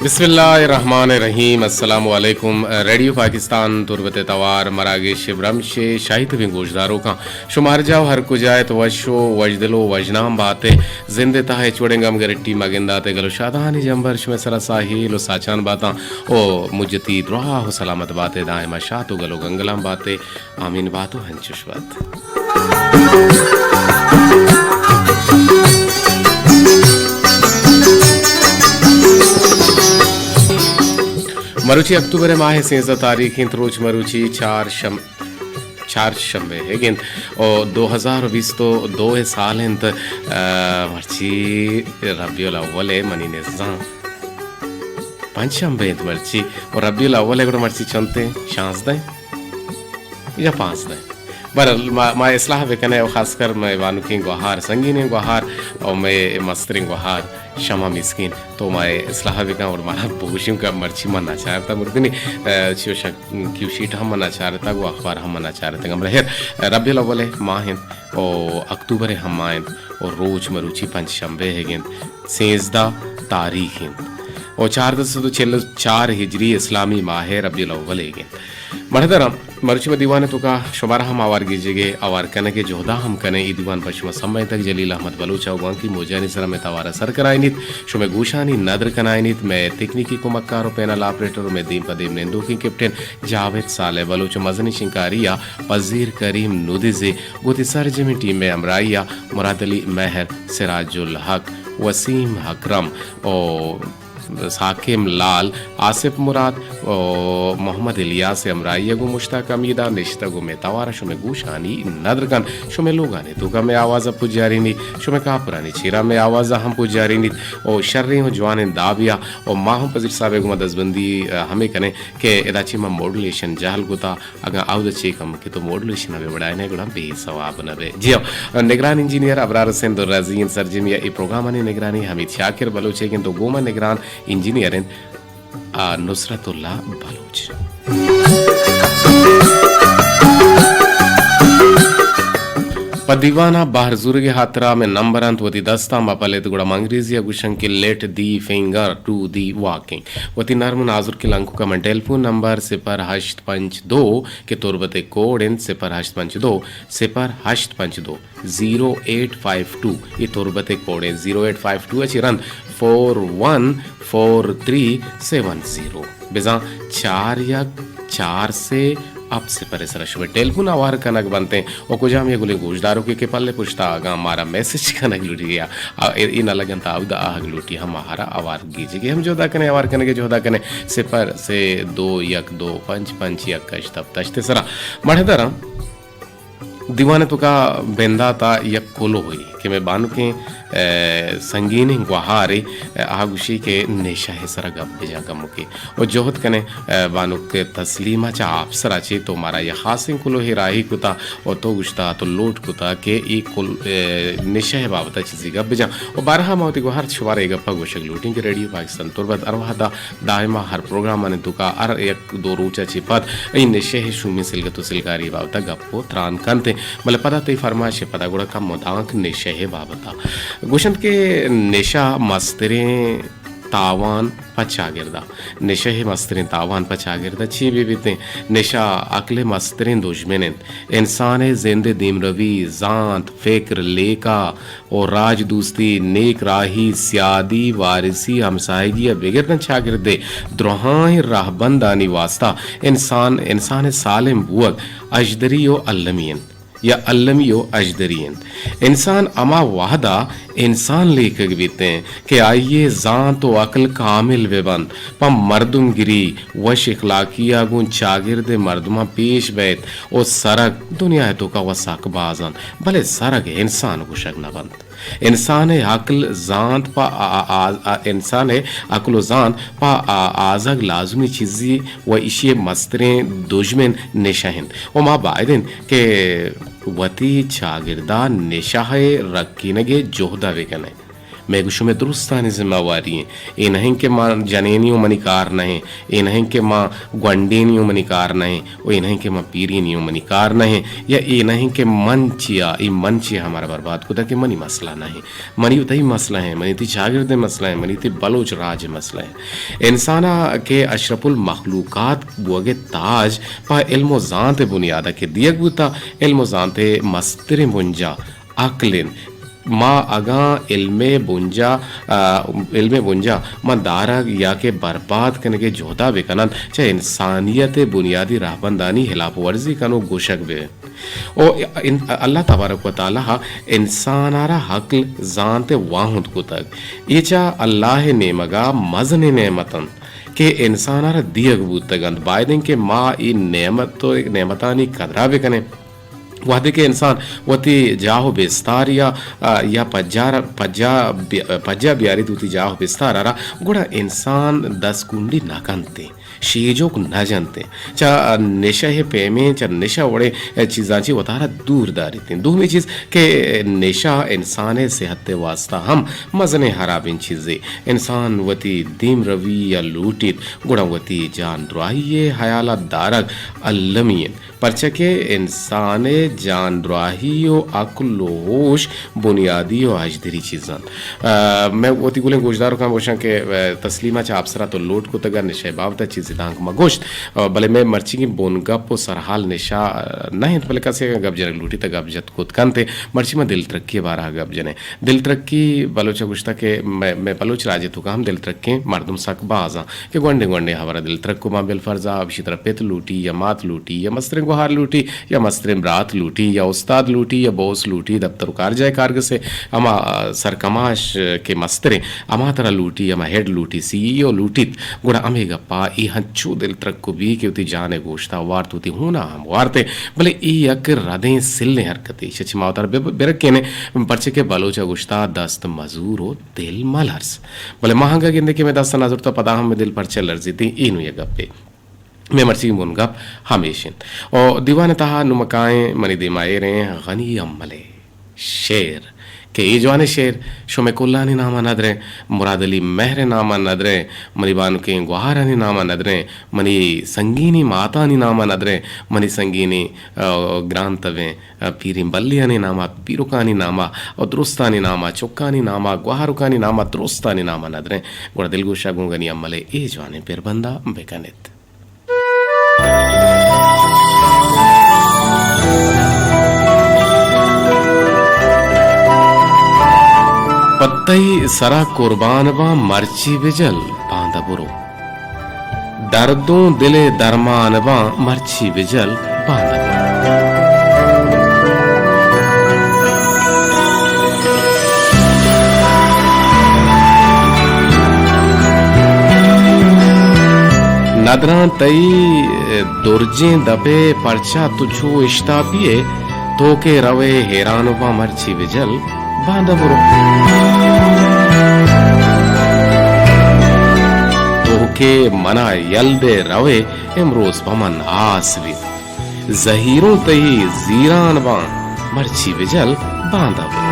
بسم اللہ الرحمن الرحیم۔ السلام علیکم۔ ریڈیو پاکستان تربت ءِ توار مراگش ءِ برمش ءِ شاہی تبیں گوشداروکاں، شما ہر جاہ و ہر کجا ات، وش و وشدل و وشنام بات ءُ زند ءِ تہا ہچ وڑیں گم گرٹی مہ گندات ءُ گل و شادانی جمبر شمئے سرا ساہیل و ساچان باتاں و مجتی دراہ و سلامت بات ءُ دائما شات و گل و گنگلان بات ءُ آمین بات و ہنچوش بات۔ مروچی اکتوبر ءِ ماہ ءِ سیزدہ تاریخ انت، روچ مروچی چار شم-، چار شمبے ہگ انت و دو ہزار و بیست و دو ءِ سال انت۔ آ، مرچی ربیع الاول ءِ منی نزاں پنچ شمبے انت مرچی، و ربیع الاول ءِ گڑا مرچی چنت انت؟ شانزدہ انت یا پانزدہ انت؟ بہرحال، ما، ما اصلاح بکنیں و خاص کر مئے بانکیں گوہار، سنگینیں گوہار و مئے مستریں گوہار شما مسکین، تو ما اصلاح بکن اور منا بگوشیم کہ مرچی من ناچارتا مردنی، اه، چیو شک-، کیو شیٹ ہم من ناچارتا، گو اخبار ہم من ناچارتا۔ ہمراہ ہیر، ربیع الاول ءِ ماہ انت و اکتوبر ءِ ہم ماہ انت و روچ مروچی پنچ شمبے ہگ انت، سیزدہ تاریخ انت و چاردہ سد و چل و چار ہجری اسلامی ماہ ءِ ربیع الاول ہگ انت۔ مڑدراں، مروچی ما دیوان ءِ توکا شمارا ہم آوار گیجگ ءُ آوار کنگ ءِ جہدا ہم کنیں۔ اے دیوان پہ شما سمئینتگ جلیل احمد بلوچ ءَ گوانکی موجانی سرا مئے توارا سر کنائینیت، شمئے گوشانی ندر کنائینیت، مئے تکنیکی کمکار و پینل آپریٹر و مئے دیم پہ دیم نندوکیں کیپٹن جاوید صالح بلوچ و مزنیں شنکاری ءَ پذیر کریم نودز ءَ گوں وتی سرجمیں ٹیم ءِ ہمراہی ءَ مراد علی مہر، سراج الحق، وسیم اکرم و ساکم لال، آصف مراد و محمد الیاس ءِ ہمراہی ءَ گوں مشتاق حمید ءَ نشتگ و مئے توار ءَ شمئے گوشانی ندر کنت۔ شمئے لوگانی توکا مئے آواز ءَ پجارینیت، شمئے کاپرانی چیرا مئے آواز ءَ ہم پجارینیت و شریں و جوانیں دابے ءَ و ما ہم پذیر صاحب ءِ گوما دزبندی، ءَ، ہمے کنیں کہ ادا چی ما ماڈولیشن جہل کتا، اگاں اود ءَ چے کم کہ تو ماڈولیشن ءَ بہ وڑائینئے گڑا بے ثواب نہ بئے۔ جی ہو، نگران انجینئر ابرار حسین درازی انت، سرجمی ءَ اے پروگرامانی نگرانی حمید شاکر بلوچ ءَ انت و گوما نگران انجینئر انت، آ، نصرت اللہ بلوچ۔ پہ دیوان ءَ بہر زورگ ءِ ہاترا مئے نمبر انت، وتی دستاں مہ پلیت، گڑا ما انگریزی ءَ گوشن کہ let the finger do the walking۔ وتی نرم و نازرکیں لنککاں من ٹیلیفون نمبر صفر ہشت پنچ دو کہ تربت ءِ کوڈ انت، صفر ہشت پنچ دو، صفر ہشت پنچ دو، زیرو ایٹ فائیو ٹو، اے تربت ءِ کوڈ انت، زیرو ایٹ فائیو ٹو ءَ چہ رند فور ون فور تھری سیون زیرو، بزاں چار یک چار سے ہپت صفر ءِ سرا شمئے ٹیلیفون آوار کنگ بنت انت و کجام یک گلیں گوشداروکے کہ پلے پشتا اگاں مارا میسج کنگ لوٹی یا، آ، اے، اے نہ لگنت آ، اودا آہگ لوٹی ہم آہرا آوار گیجگے ہم جہدا کنیں، آوار کنگے جہدا کنیں، صفر سے دو یک دو پنچ پنچ یک ہشت ہپت ہشت ءِ سرا۔ مڑدراں، دیوان ءِ توکا بندات ءَ یک کلوہے کہ مئے بانکیں، ءَ، سنگینیں گوہارے، ءَ، آ گوشی کہ نشہ ءِ سرا گپ بجاں کمکے و جہد کنیں، ءَ، بانک تسلیمہ چہ آپسرا چہ تو مارا یک خاصیں کلوہے راہی کتا و تو گوشتا تو لوٹ کتا کہ اے کل، ءَ، نشہ ءِ بابت ءَ چیزے گپ بجاں و بارہا ما وتی گوہار شمارا اے گپا گوشگ لوٹیں کہ ریڈیو پاکستان تربت ہر وہدا دائما ہر پروگرامانی توکا ہر یک دو روچ ءَ چہ پد اے نشہ ءِ شومیں سلگت و سلگاری ءِ بابت ءَ گپ و تران کنت، بلے پدا تئی فرمائش ءَ پدا گڑا کمو دانک نشہ ءِ بابت ءَ۔ گوشنت کہ نشہ مستریں تاوان پہ چاگرد ءَ، نشہ ءِ مستریں تاوان پہ چاگرد ءَ چی بہ بیتیں؟ نشہ عقل ءِ مستریں دژمن انت۔ انسان ءِ زند ءِ دیمروی، زانت، فکر، لیکہ، و راج دوستی، نیک راہی، سیادی، وارثی، ہمساہگی ءَ بگر داں چاگرد ءِ درہائیں راہبندانی واستا انسان، انسان ءِ سالم بوگ اژدری و المی انت یا المی و اژدری انت۔ انسان ہما وہدا انسان لیکگ بیت انت کہ آئی ءِ زانت و عقل کامل بہ بنت، پہ مردمگری، وش اخلاقی ءَ گوں چاگرد ءِ مردماں پیش بئیت و سرگ دنیا ءِ توکا و سک باز انت، بلے سرگ انسان گوشگ نہ بنت۔ انسان ءِ عقل زانت پہ آ-، آ-، آ-، آ-، انسان ءِ عقل و زانت پہ آ-، آزگ لازمی چیزی و ایشی ءِ مستریں دژمن نشہ انت و ما باید انت کہ وتی چاگرد ءَ نشہ ءِ رکینگ ءِ جہد ءَ بکنیں۔ مئے گوں شمئے درستانی ذمہ واری ایں۔ اے نہ انت کہ ما جنینی اوں منی کار نہ ایں، اے نہ انت کہ ما گونڈینی اوں منی کار نہ ایں، و اے نہ انت کہ ما پیرینی اوں منی کار نہ ایں، یا اے نہ انت کہ من چیا، اے من چیا ہمارا برباد کتگ کہ منی مسئلہ نہ ایں۔ منی و تئی مسئلہ ایں، منی تئی چاگردے مسئلہ ایں، منی تئی بلوچ راج مسئلہ ایں۔ انسانا کہ اشرف المخلوقات بوگے تاج پہ علم و زانت بنیادا کہ دیگ بوتا، علم و زانت مستریں بنجا عقل انت۔ ما اگاں علم ء بنجا، آ، علم ء بنجا ما دارگ یا کہ برباد کنگ ء جہدا بکنن، چہ انسانیت ء بنیادی رہبندانی ہلاپ ورزی کنوک گوشگ بہ انت۔ او ان-، اللہ تبارک و تعالی انسان ء را عقل زانت ء واہند کتگ۔ اے چہ اللہ ء نیمگا مزنیں نعمت انت کہ انسان ء را دیگ بوتگ انت۔ باید انت کہ ما اے نعمت و نعمتانی قدرا بکنیں۔ وہدے کہ انسان وتی جاہ و بستار یا، آ، یا پجار، پجا بی-، پجا بیاریت وتی جاہ و بستار ء را، گڑا انسان دست کنڈی نہ کنت، شیجوک نہ جنت، چہ نشہ ء پیمیں، چہ نشہ وڑیں چیزاں چی وتارا دور داریت۔ دومی چیز کہ نشہ انسان ء صحت ء واسطہ ہم مزنیں ہرابیں چیزے۔ انسان وتی دیمروی یا لوٹیت، گڑا وتی جان دراہی ء حیال ء دارگ المی انت۔ پرچا کہ انسان ء جان دراہی و عقل و ہوش بنیادی و ہژدری چیز انت۔ آ، مئے وتی گلیں گوشداروکاں گوشاں کہ، آ، تسلیما چہ آپسرا تو لوٹ کتگ ء نشہ ء بابت ء چیزے دانک ما گوشت، آ، بلے مئے مرچیگیں بنگپ و سرحال نشہ، آ، نہ انت، بلے کسے اگاں گپ جنگ لوٹیت ء گپ جت کت کنت ء مرچی ما دلترکی ء بارہ ء گپ جنیں۔ دلترکی بلوچ ء گوشتگ کہ مئے، مئے بلوچ راج ء توکا ہم دلترکیں مردم سک باز انت۔ کہ گونڈیں گونڈیں ہبر ء دلترک کماں، بالفرض ء اشی ترا پت لوٹی یا مات لوٹی یا مستریں گوہار لوٹی یا مستریں برات لوٹی یا استاد لوٹی یا بوس لوٹی، دپتر و کارجاہ ء کارگس ء ہما سرکماش کہ مستریں ہما ترا لوٹی، ہما ہیڈ لوٹی، سی ای او لوٹیت، گڑا ہمے گپا اے ہنچو دلترک بی کہ وتی جان ء گوشت ء وارت، وتی ہون ء ہم وارت ء، بلے اے یک ردیں سلیں حرکتے، ایشی ء چہ ما وتارا بہ، بہ رکینیں، پرچے کہ بلوچ ء گوشتا دست مزور و دل ملرز۔ بلے ما ہنگا گندیں کہ مئے دست ء نہ زرتہ، پدا ہم مئے دل پرچہ لرزیت؟ اے نوں یک گپے۔ مئے مرچیگیں بنگپ ہمیش انت۔ او دیوان ء تہا نوں ما کائیں منی دیما ایریں غنی امل ء شعر کہ اے جوانیں شعر شمئے کلانی نام ء ندریں، مراد علی مہر ء نام ء ندریں، منی بانکیں گوہارانی نام ء ندریں، منی سنگینی ماتانی نام ء ندریں، منی سنگینی، آ، گران تبیں پیریں بلیانی نام ء، پیرکانی نام ء، و درستانی نام ء، چکانی نام ء، گوہارکانی نام ء، درستانی نام ء ندریں، گڑا دلگوش ء گوں غنی امل ء اے جوانیں پربند ء بہ کن ات۔ پہ تئی سرا قربان باں، مرچی بجل، باندا برو۔ دردوں دل ء درمان باں، مرچی بجل، باندا برو۔ ندراں تئی درجیں دپ ء، پرچا تو چو اشتاپی ئے؟ تو کہ روئے حیران باں، مرچی بجل، باندا برو۔ تو کہ منا یل دے روئے، امروز پہ من آس بیت۔ زہیروں تئی زیران باں، مرچی بجل، باندا برو۔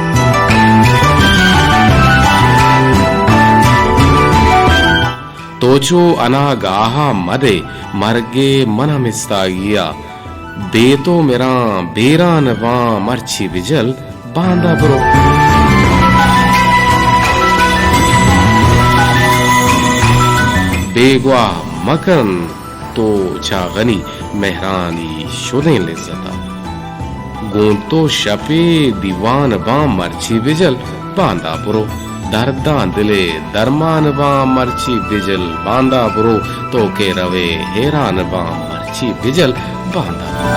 تو چو اناگاہا مدے، مرگے من ہم استاگیا۔ بے تو مراں بیران باں، مرچی بجل، باندا برو۔ بیگواہ مکن تو چاغنی مہرانی شدیں لذتا۔ گوں تو شپے دیوان باں، مرچی بجل، باندا برو۔ درداں دل ء درمان باں، مرچی بجل، باندا برو۔ تو کہ روئے حیران باں، مرچی بجل، باندا برو۔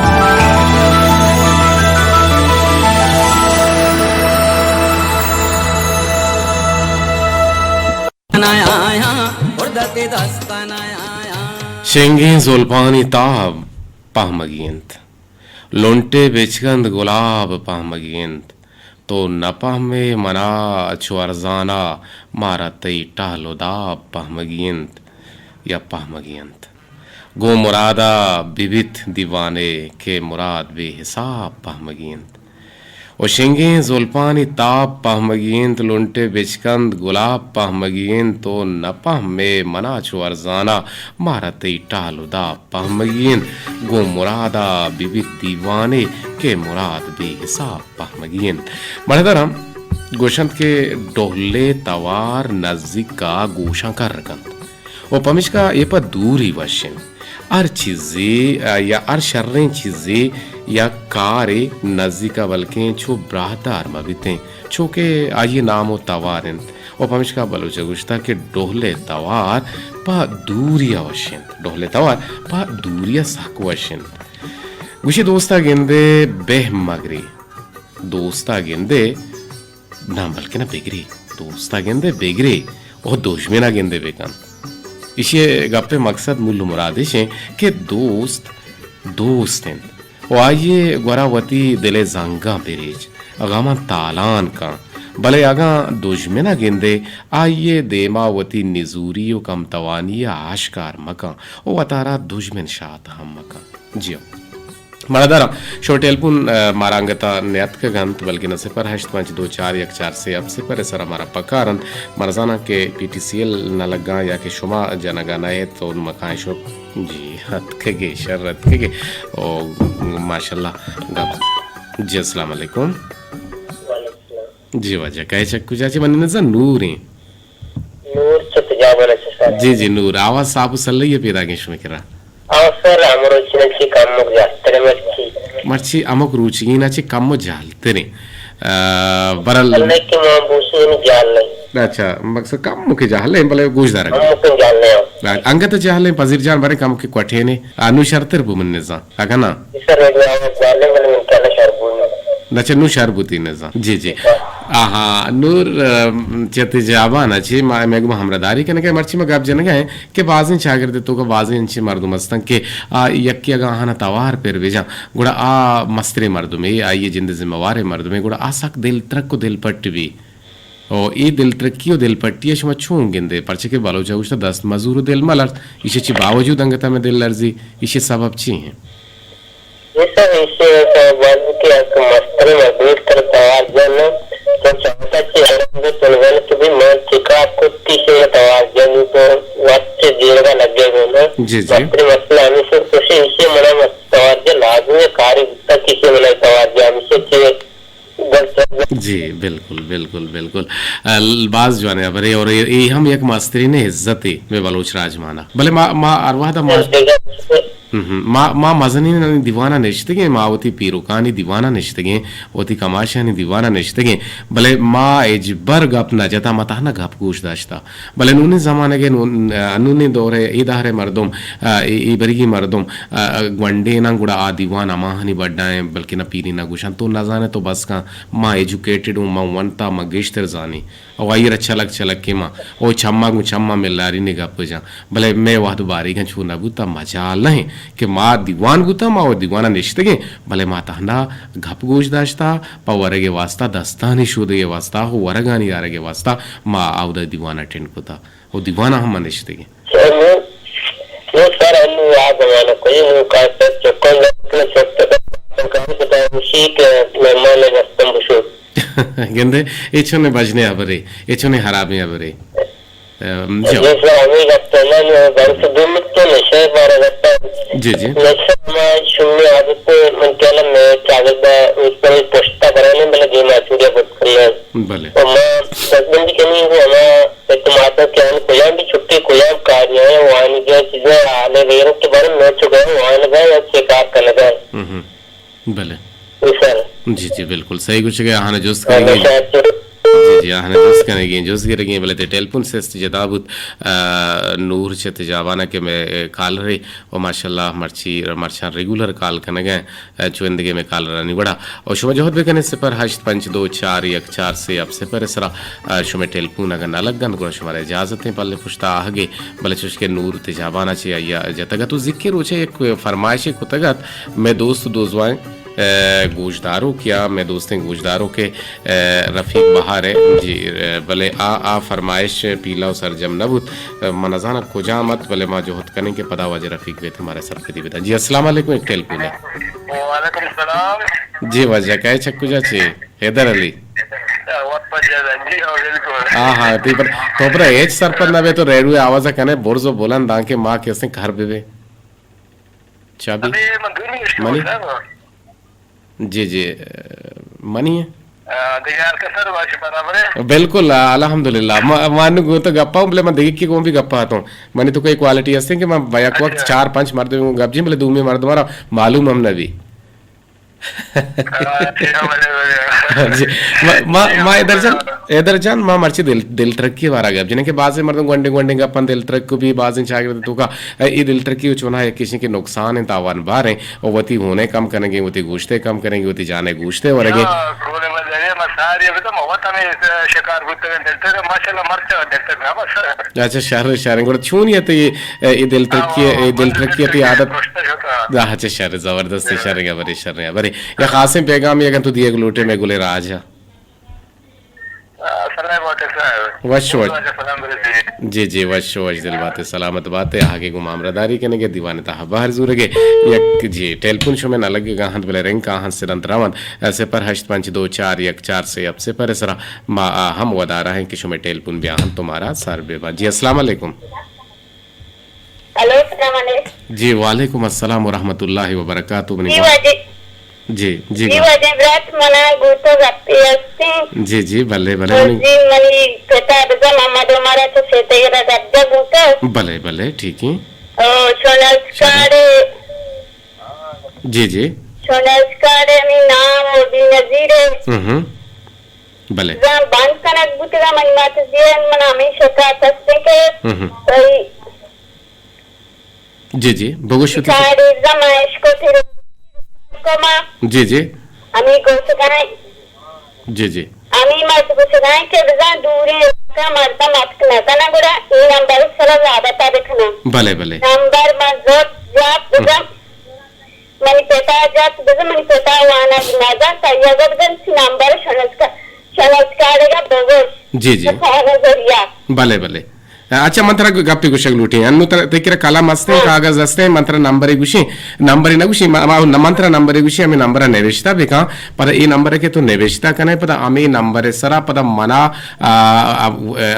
شنگیں زلپانی تاب پہمگی انت۔ لنٹے بچکند گلاب پہمگی انت۔ تو نہ پہمے منا چو ارزانا، مارا تئی ٹہل و داب پہمگی انت یا پہمگی انت۔ گوں مرادا ببیت دیوانے کہ مراد بے حساب پہمگی انت۔ و شنگیں زلپانی تاب پہمگی انت، لنٹے بچکند گلاب پہمگی انت، تو نہ پہمے منا چو ارزانا، مارا تئی ٹال و داب پہمگی انت۔ گوں مرادا ببیت دیوانے کہ مراد بے حساب پہمگی انت۔ مڑدراں گوشنت کہ ڈہلے توار نزیکا گوشاں کر کنت و پمشکا اے پہ دوری وش انت۔ ہر چیزے، آ، یا ہر شریں چیزے یا کارے نزیکا بلکیں چو براہدار مہ بیتیں، چو کہ آئی نام و توار انت۔ و پمشکا بلوچ ء گوشتہ کہ ڈہلے توار پہ دوری ء وش انت۔ ڈہلے توار پہ دوری ء سک وش انت۔ گوشی دوستا گندے بہ مگری۔ دوستا گندے، نہ بلکنا بگری۔ دوستا گندے بگری و دژمنا گندے بکن۔ ایشی گپ ء مقصد مول و مراد اش انت کہ دوست، دوست انت و آئی ء گورا وتی دل ء زنگاں بریچ، غماں تالان کن، بلے اگاں دژمنا گندے، آئی ء دیما وتی نزوری و کمتوانی ء آشکار مکن و وتارا دژمن شات ہم مکن۔ جی ہو۔ مڑداراں، شو ٹیلیفون، ء، مارا انگتا نیاتکگ انت، بلکنا صفر ہشت پنچ دو چار یک چار سے ہفت صفر ء سرا مارا پکار انت۔ مارا زاناں کہ پی ٹی سی ایل نہ لگاں یا کہ شما جنگا نہ ات، تو مکائیں شو۔ جی، اتکگے، شر اتکگے۔ او، ماشاءاللہ، گپ۔ جی، السلام علیکم۔ جی واجہ، کئے چہ کجا چہ؟ منی نزا نور ایں۔ نور چہ تجابان چہ سر۔ جی جی نور، آواز صاف و سلئی پیدا گیں شمے کرا۔ آ سر، ہمروچی چی کم مک جہلتر مرچی۔ مرچی ہمک روچگینا چی کم و جہلتریں۔ آ، برل سلئی کہ ما بوشی نی جہل نہیں۔ اچھا، مقصد کم مک جہل ہیں، بلے گوش دارگ۔ کم مک جہل نہیں۔ آ، انگت جہل ہیں، پذیر جان برے کم کے کوٹھے نے۔ آ، نو شرتر بو من نزا۔ اگاں نا؟ سر، ریڈیو آواز جہل ہے، بلے من کہنا شر بو۔ نہ چہ نوں شر بوتی نزاں۔ جی، جی۔ آہا، نور، ام، چہ تئی جوابانا چہ ما، مئے گوما ہمراہداری کنگا، مرچی ما گپ جنگا ایں کہ بازیں چاگرد توکا بازیں انچیں مردم ہستن کہ آ یکے اگاں آہانا توار پر بجاں، گڑا آ مستریں مردمے، آئی جند ذمہ واریں مردمے، گڑا آ سک دل ترک و دل پٹ بی۔ او اے دلترکی و دلپٹی ء شما چون گندے؟ پرچہ کہ بلوچ ء گوشتہ دست مزور و دل ملرز، ایشی چی باوجود انگت ہمیں دل لرزی، ایشی سبب چی ہیں؟ اے سر، ایشی سبب باز کہ یک مستریں مردمے تر توار جن، تو چاہتا چی ہر رنگ تنگل تو بھی من چکا کتی سے توار جن تو وقت دیرگا لگے گو نا۔ جی، جی۔ مستریں مسئلہ ہمیشہ خوشی ایشی منا مست توار جن لازمی کاری بتا کسی منا توار جن ہمیشہ چی جی، بالکل، بالکل، بالکل۔ ال-، باز جوانیں ہبرے اور اے، اے ہم یک مسترین عزتے مئے بلوچ راج مانا۔ بلے ما، ما ہر وہدا ما، ہم، ہم، ما، ما مزنینانی دیوانا نشتگیں، ما وتی پیروکانی دیوانا نشتگیں، وتی کماشانی دیوانا نشتگیں، بلے ما ہچبر گپ نہ جتا، ما تہنا گپ گوش داشتا۔ بلے نونیں زمانگ ء نون-، انونیں دور ء اے دہر ء مردم، آ، اے، اے بریگی مردم، آ، گونڈیناں گڑا آ دیوان ہماہانی بڈا ایں، بلکنا پیریناں گوشاں، تو نہ زانے تو بس کن، ما ایجوکیٹڈ اوں، ما ونتا، ما گیشتر زانی۔ او آئی را چلک چلک کہ ما، او چما گوں چما ملاری نے گپ جاں۔ بلے مئے وہد باریگاں چو نہ بوتا، مجال نہ ایں کہ ما دیوان بوتا، ما او دیوانا نشتگیں، بلے ما تہنا گپ گوش داشتا، پہ ورگ ء واسطہ، دستانی شودگ ء واسطہ، او ورگانی آرگ ء واسطہ ما اودا دیوان اٹینڈ کتا۔ او دیوان ء ہم من نشتگیں۔ نو، نو سر، انو آ زمانہ کئی نو کار پر چکن دست میں چکت کاری بتا گوشی کہ مہمان ء دستم بشو۔ گندے، اے چونے بجنے ہبرے، اے چونے حرابیں ہبرے۔ ام، جو۔ جی سر، ہمیں گپ تو نہ، نو بند سے دو منٹ تو نشے بارے گپ۔ جی، جی۔ نشے ہمارا شمے عادت من کہلا میں چاگرد اس پر پشتا بنے بلے دیما چوریا بت کرنا۔ بلے۔ اور ما دستبندی کنی وہ ہمارا اعتماد ہے کہ ہم کجام بھی چھٹی، کجام کاریاں ہیں، وہاں جو چیزیں حالے ویروں کے بارے میں چکا ہوں، وہاں گئے یا چیک اپ کرنے گئے۔ ہم ہم۔ بلے۔ جی سر۔ جی جی، بالکل صحیح گوشگ ء، آہاں جست ہاں، کنگی۔ جی جی، آہاں جست کنگی، جست گرگی، بلے تے ٹیلیفون سسٹ جتا بوت، آ، نور چہ تجابانا کہ میں کالرے و ماشاءاللہ مرچی، مرچاں ریگولر کال کنگا۔ چو اندگہ مئے کالرانی وڑا۔ او شما جہد بکنیں صفر ہشت پنچ دو چار یک چار سے ہفت صفر ء سرا، آ، شمئے ٹیلیفون اگاں نہ لگ انت، گڑا شمارا اجازت ایں پلے پشتا آہگے، بلے چوشکہ نور تجابانا چہ آئیا جتگ ات و زکی روچے یک فرمائشے کتگ ات، مئے دوست دوزوائیں، آ، گوشداروک یا مئے دوستیں گوشداروکے، آ، رفیق بہار ء، جی، آ، بلے آ، آ فرمائش پیلا و سرجم نہ بوت۔ من نزاناں کجام ات، بلے ما جہد کنیں کہ پدا واجہ رفیق بیت مارا سرپدی بدنت۔ جی، السلام علیکم، ایک ٹیلیفون ہے۔ وعلیکم السلام۔ جی واجہ، کئے چہ کجا چے؟ حیدر علی۔ وت پجا دنجی، ہاں، بالکل۔ ہاں، ہاں، تئی پر، تو پر ہچ سرپد نہ بے، تو ریڈیو آواز کنے برز و بلند، آنکہ ما کسیں کر بے بے۔ چابی؟ ابے، من دومی اشکال منی؟ ہے نا۔ جی، جی، منی ہے۔ آ، دیگہ ہر کسر باش برابر ہے۔ بالکل، الحمدللہ۔ ما، ما نو گو تو گپا ہوں، بلے من دیگہ کی گوں بھی گپا تو۔ منی تو کوئی کوالٹی ہستیں کہ من یک وقت اچھا۔ چار پنچ مردم گوں گپ جی، بلے دومی مردم را معلوم ہم نہ بی۔ جی، ما، ما، ما حیدر جان، حیدر جان، ما مرچی دل، دل ترکی بارا گپ جنیں کہ بازیں مردم گونڈیں گونڈیں گپاں دل ترک کو بھی، بازیں چاگرد تو کا، اے دل ترکی و چونا یک کسی کہ نقصان ہیں، تاوان بار ہیں، و وتی ہونے کم کرنگے، وتی گوشتے کم کرنگے، وتی جانے گوشتے ورگے۔ یا، گونے ما جانے، ما ساری ابھی تو موت ہمیں شکار بوتے ہیں، دل ترک، ماشاءاللہ، مرچا دل ترک نہ بس۔ اچھا، شر، شر۔ گڑا چونی ہے تو یہ، اے، یہ دل ترکی، ہاں، اے دل ترکی تی عادت۔ گوشتہ شتا۔ دا، اچھا، شر، زبردست، شر، برے، شر، برے۔ یا خاصیں پیغام، اگر تو دیے گلوٹے میں گلے راج ہے۔ آ، سلام بات ہے صاحب۔ وش، وش۔ واجہ سلام برے جی۔ جی، جی، وش، وش، دل بات ہے، سلامت بات ہے۔ آگے گو مامرہ داری کنے گے، دیوان تہا بہر زورے گے۔ یک، جی، ٹیلیفون شمے نہ لگے گا، ہند بلے رنگ کا ہند سدنت راوند۔ صفر ہشت پنچ دو چار یک چار سے اب صفر سرا۔ ما آ ہم ودارا ہیں کہ شمئے ٹیلیفون بیاہنت تو مارا سر بباں۔ جی، السلام علیکم۔ ہلو، السلام علیکم۔ جی، وعلیکم السلام ورحمۃ اللہ وبرکاتہ۔ منی جی، وا-، واجہ۔ جی، جی، جی، گو-، واجہ برات، منا گوتو گپے ہستیں۔ جی، جی، بلے، بلے، تو منی جی، منی پتا بزا محمد عمر تو سے تیرا گپ جا گوتو۔ بلے، بلے، ٹھیک ہے۔ او، شونل شادی۔ کارڈ۔ جی، جی۔ شونل کارڈ، ہمیں نام و بی نظیر ہے۔ ہم، ہم۔ بلے۔ زان بند کنگ بوتگا، منی مات زیان من ہمیں شکایت ہستے کہ ہم، ہم۔ کوئی جی، جی، بگوش وتی۔ ساڑی زمائش کو تھے کو ما۔ جی، جی۔ ہمیں گوشگائیں۔ جی، جی۔ ہمیں مرد گوشگائیں کہ بزاں دوریں علاقہ مردم اتک نہ کناں، گڑا اے نمبر سرا رابطہ بکناں۔ بلے، بلے۔ نمبر من زرت جواب بزاں۔ منی پتا جت، بزاں منی پتا وانگ نزانت، آئی ء گوشت بزاں چی نمبر شناس کا-، شناس کارڈ ء بگوش۔ جی، جی۔ فون ء ذریعہ۔ بلے، بلے۔ اچھا، من ترا گپے گوشگ لوٹیں۔ انو ترا، تئی کرا قلم ہستیں، ہاں۔ کاغذ ہستیں، من ترا نمبرے گوشیں، نمبرے نہ گوشیں، ما-، ما-، من ترا نمبرے گوشیں، ہمیں نمبر ء نوشتہ بکن، پر اے نمبر ء کہ تو نوشتہ کنے، پدا ہمیں نمبر ء سرا پدا منا، آ، آ،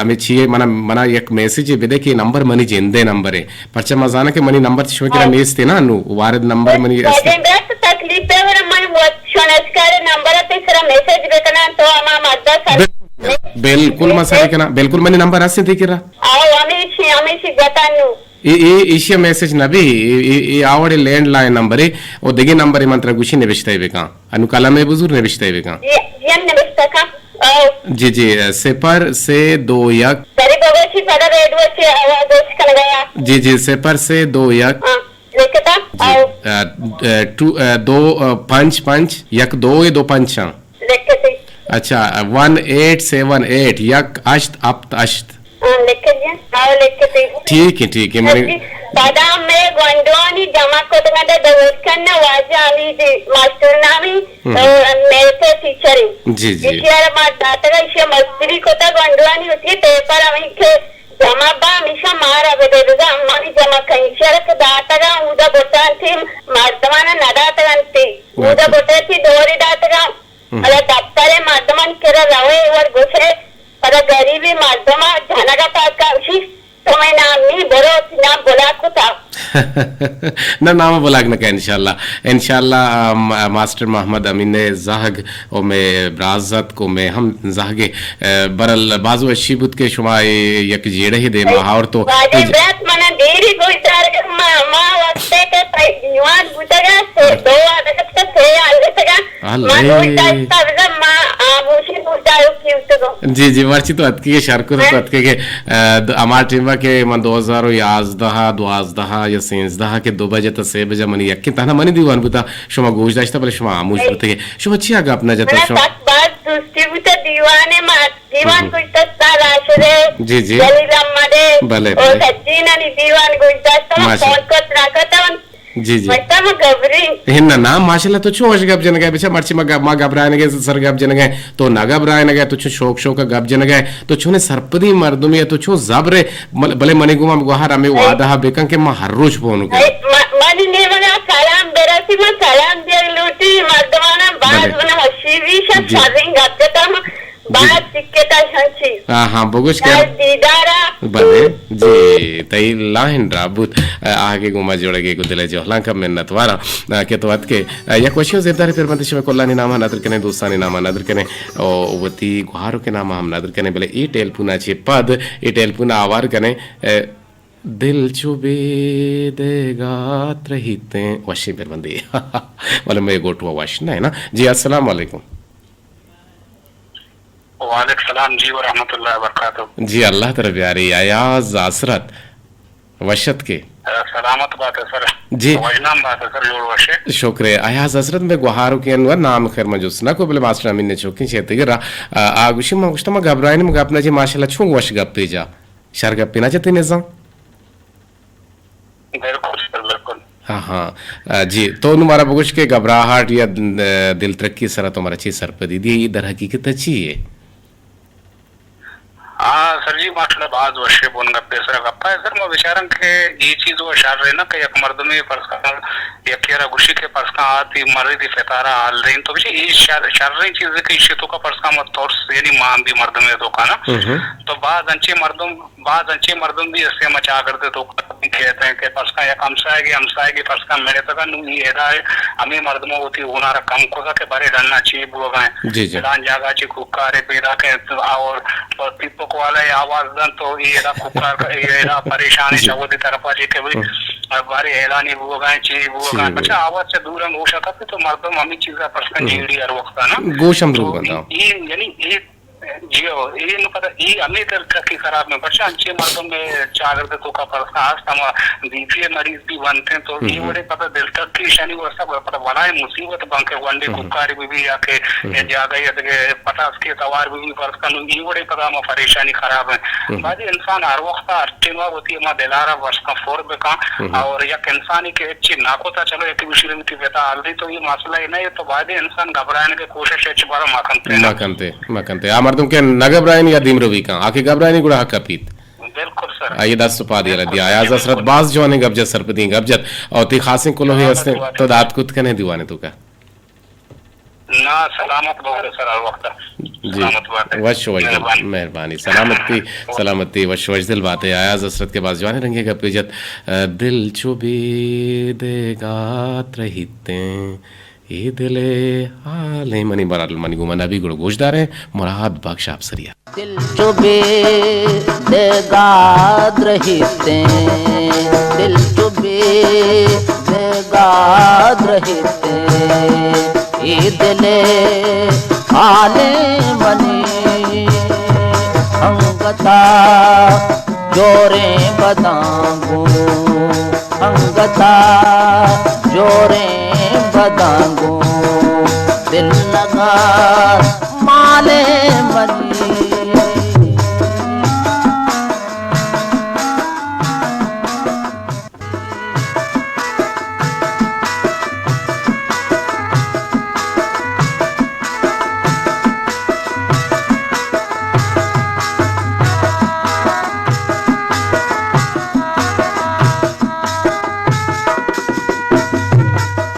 ہمیں چیے، منا، منا یک میسجے بدے کہ اے نمبر منی جندے نمبرے۔ پرچا ما زاناں کہ منی نمبر شمئے کرا ہاں۔ نیست نا، نو وارد نمبر منی است۔ واجہ برات، تکلیف ہے، ورا من وت شناس کارڈ نمبر ء تئی سرا میسج بکناں، تو ہما مدہ سر بل-، بالکل ما سر کناں، بالکل منی نمبر ہستیں تئی کرا۔ آؤ، ہمیشی، ہمیشی جتا نو۔ اے، اے، ایشی میسج نہ بی، اے، اے، اے آوڑے لینڈ لائن نمبرے، او دگہ نمبرے من ترا گوشی نوشتہ بکن۔ انو قلم ء بزور نوشتہ بکن۔ جی، جی، نوشتہ کن۔ آؤ۔ جی، جی، صفر سے دو یک۔ سری بگوشی پدا ریڈیو چی آواز اش کنگا۔ جی، جی، صفر سے دو یک۔ ہاں، لکھتا؟ جی۔ آؤ۔ آ، آ، ٹو، آ، دو، آ، پنچ پنچ، یک دو، اے دو پنچ ہاں۔ لکھتی۔ اچھا، ون ایٹ سیون ایٹ، یک اشت ہپت اشت۔ ہاں، لکھتی۔ آؤ، لکھتی۔ ٹھیک ہے، ٹھیک ہے، منی جی، پدا میں گونڈوانی جمع کتگا دے دور کن واجہ علی جی، ماسٹر نامی، ہم۔ آ، میتھ ٹیچر ہیں۔ جی، جی۔ ایشی ء ما داتگا، ایشی ء مزدوری کتا گونڈوانی ہوتی ہے، پیپر ہمیں کہ جمع با، ہمیشہ مارا بدے، بزاں ہمانی جمع کن۔ ایشی ء کہ داتگا، اودا بٹان تھی، مردمانا نداتگا انتی۔ اودا اچھا۔ بٹے تھی دوری داتگا۔ ہم۔ اگاں دپتر ء مردمانی کرا روئے، اے وڑ گوشئے، پدا گریبیں مردم ء جنگ ء پاد کشی، تو مئے نام نی برو، وتی نام بلاک کتا۔ نہ، نام بلاک نہ کن، انشاءاللہ۔ انشاءاللہ، آ، م-، ماسٹر محمد امین ء زہگ و مئے برازتک و مئے ہم زہگ ء، آ، برل باز وشی بوت کہ شما اے یک جیڑہ ء دیما آورت و واجہ اے ج-، برات، منا دیری گوشدار کہ ما، ما وقتے کہ تئی دیوان بوتگا، سے، دو آدگت سے آلتگا۔ ہلے۔ ما گوشت داشتہ بزاں ما آموشی بوتگ و کیوتگوں۔ جی، جی، مرچی تو اتکگے شر کت تو ہاں۔ اتکگے، آ، د-، ہما ٹیما کہ من دو ہزار و یازدہ، دوازدہ یا سینزدہ کہ دو بجہ تا سے بجہ منی یکیں تہنا منی دیوان بوتا، شما گوش داشتا بلے شما آموش ہاں۔ بوتگے۔ شما چیا گپ نہ جتا منا شما؟ سک باز دوستی بوتا دیوانے ما، دیوان ہم۔ گوشتا استاد راشد ہے، جی، جی۔ جلیل احمد ہے، بلے، اور بلے۔ سجینانی دیوان گوش داشتا ما ماشاءاللہ۔ فون کت نہ کتا۔ جی، جی۔ مطلب گبری۔ ہن نہ، نہ، ماشاءاللہ تو چون وش گپ جنگا ئے، بچا مرچی ما گپ، ما گبرائینگے سر گپ جنگا ئے، تو نہ گبرائینگے، تو چون شوق شوق گپ جنگا ئے، تو چون سرپدی مردمے ئے، تو چون زبر ئے، مل-، بلے منی گوما گوہر ہمے وعدہ بکن کہ ما ہر روچ فون کن۔ اے، م-، منی نیمگا سلام برسی، ما سلام دیگ لوٹی، مردمانا باز بلے۔ من وشی بیش ء جی۔ شریں گپ جتم۔ جی۔ باز چکتا شنچی۔ ہاں، ہاں، بگوش کہ۔ باز دیدارا۔ بلے، جی، تئی لائن را بوت، آ، آگے گوما جوڑگے گو دل جہلان کا منت وارا، آ، کہ تو اتکے، آ، یک وشی زیبدار پر بندش میں کلانی نام ندر کنے، دوستانی نام ندر کنے، او وتی گوہارو کے نام ہم ندر کنے، بلے ای ٹیلیفون چے پد، ای ٹیلیفون آوار کنے، اے، دل چو بے دیگا ترہیتیں وشیں پر بندی۔ بلے میں گوٹو وش نہ ہے نا۔ جی، السلام علیکم۔ وعلیکم السلام جی ورحمۃ اللہ وبرکاتہ۔ جی، اللہ ترا بیاری۔ ایاز حسرت وشت کے۔ سلامت بات ہے سر۔ جی۔ وژنام بات ہے سر، جوڑ وشے۔ شکر ہے۔ ایاز حسرت میں گوہارو کے انور نام خیر میں جس نہ کو بلے ماسٹر امین نے چوکیں چیتے گرا۔ آ، آ گوشی ما گوشتا ما گھبرائیں، ما گپ نہ جی ماشاءاللہ چون وش گپ پہ جا۔ شر گپے نہ جتے نظام۔ بالکل سر، بالکل۔ ہاں، ہاں۔ آ، جی، تو نوں مارا بگوش کہ گھبراہٹ یا، آ، دل ترکی سرا تو مارا چی سرپدی دی، یہ در حقیقت چی ہے؟ ہاں سر جی، ماشاءاللہ باز وشے بن گپے سر گپا ہے سر، ما بچارن کہ یہ چیز وہ شر ہے نا کہ یک مردمے پرسکان، یکی را گوشی کہ پرسکان آتی مریضی فتارا حال دیں، تو بچے یہ شر، شریں چیز ہے کہ اشی تو کا پرسکان ما ترس، یعنی مان بھی مردمے تو کا نا۔ ہم۔ تو باز انچے مردم باز انچیں مردم بھی ہستے ہما چاگرد ء توکا کہتے ہیں کہ پرسکاں یک ہمسائگے، ہمسائگے پرسکاں مڑتگا، نوں ای ادا ہمے مردماں وتی ہونارا کم کتا کہ برے ڈنا چی بوگا ہیں۔ جی، جی۔ فلان جاگہ چی کوکارے پیدا کہ اور پیپک والا ای آواز دن تو ای ادا کوکار کا، ای ادا پریشان ہے، جی۔ چا وتی طرفا چی کہ بھئی، ہم۔ بارے اعلانی بوگا ہیں، چی بوگا ہیں۔ جی۔ بچا آواز چا دورا گوشا کپی تو مردم ہمیں چیزا پرسکاں، ہم۔ جیڑی ہر وقتا نا۔ گوش ہم تو دور بنتا۔ ای، یعنی ای جی ہو، اے نوں پدا اے ہمے دل ترکی خراب میں، پرچا انچیں مردم میں چاگرد توکا پرسکاں ہست، ہما بی پی ء مریض بھی بنت انت، تو اے ہم۔ وڑے پدا دل ترکی شانی واسطہ پدا بلائیں مصیبت بنت کہ گونڈے ہم۔ کوکاری بھی بھی یا کہ ہم۔ یا جاگہ یا دگہ پتاسکے توار بھی بھی پرسکاں، نوں اے وڑے پدا ہما پریشانی خراب ہیں۔ ہم۔ بعضی انسان ہر وقت ہر ٹائم وتی ہما دلارا پرسکاں پر بکاں ہم۔ اور یک انسانی کہ ہچی نہ کتا، چلو یک گوشی وتی پتا حال دی، تو یہ مسئلہ ہی نہیں، تو بعد انسان گھبرائنے کے کوشش ہچ بارا مکنتے نا۔ مکنتے، مکنتے۔ آ مردم کہ نہ گھبرائن یا دیمروی کن، آ کہ گھبرائنی گڑا حق اپیت۔ بالکل سر۔ آئیے دست و پادی بالکل دیا۔ سر، ایاز حسرت بالکل۔ باز جوانیں گپ جت، سرپدیں گپ جت۔ اور تی خاصیں کلوہے سلامت ہستیں، بات۔ تو دات کت کنے دیوانے تو کا۔ نا، سلامت بات سر، ہر وقت۔ جی۔ سلامت بات۔ وش وش دل۔ مہربانی۔ مہربانی۔ سلامتی، سلامتی، وش وش دل بات ہے۔ ایاز حسرت کے باز جوانیں رنگے گپے جت۔ دل چو بے دیگا ترہیتیں۔ اے دل ء حالیں منی برات منی گوما نبی گڑا گوشداریں مراد بخش آپسریا۔ دل چو بے دگاد رہیتیں، دل چو بے دگاد رہیتیں، اے دل ء حالیں منی انگتا جوریں بداں گوں، انگتا جوریں بداں گوں، دل لگا مالے منی۔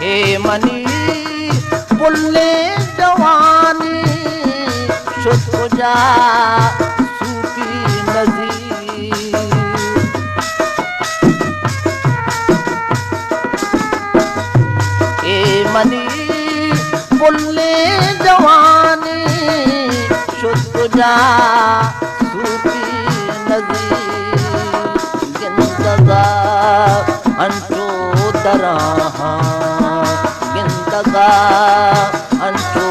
اے منی پلیں جوانی شت کجا صوفی نظیر۔ اے منی پلیں جوانی شت کجا صوفی نظیر۔ گندگا انچو دراہاں، گندگا انچو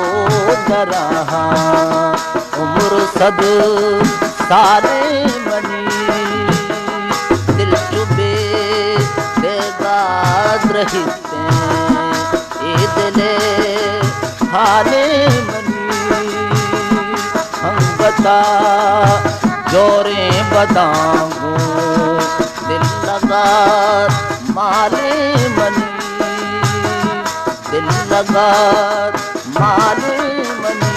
دراہاں، عمر صد سالیں منی، دل چو بے دگا درہیتیں، اے دل حالیں منی، انگتا جوریں بداں گوں، دل لگا مالیں منی، دل لگا مالیں منی۔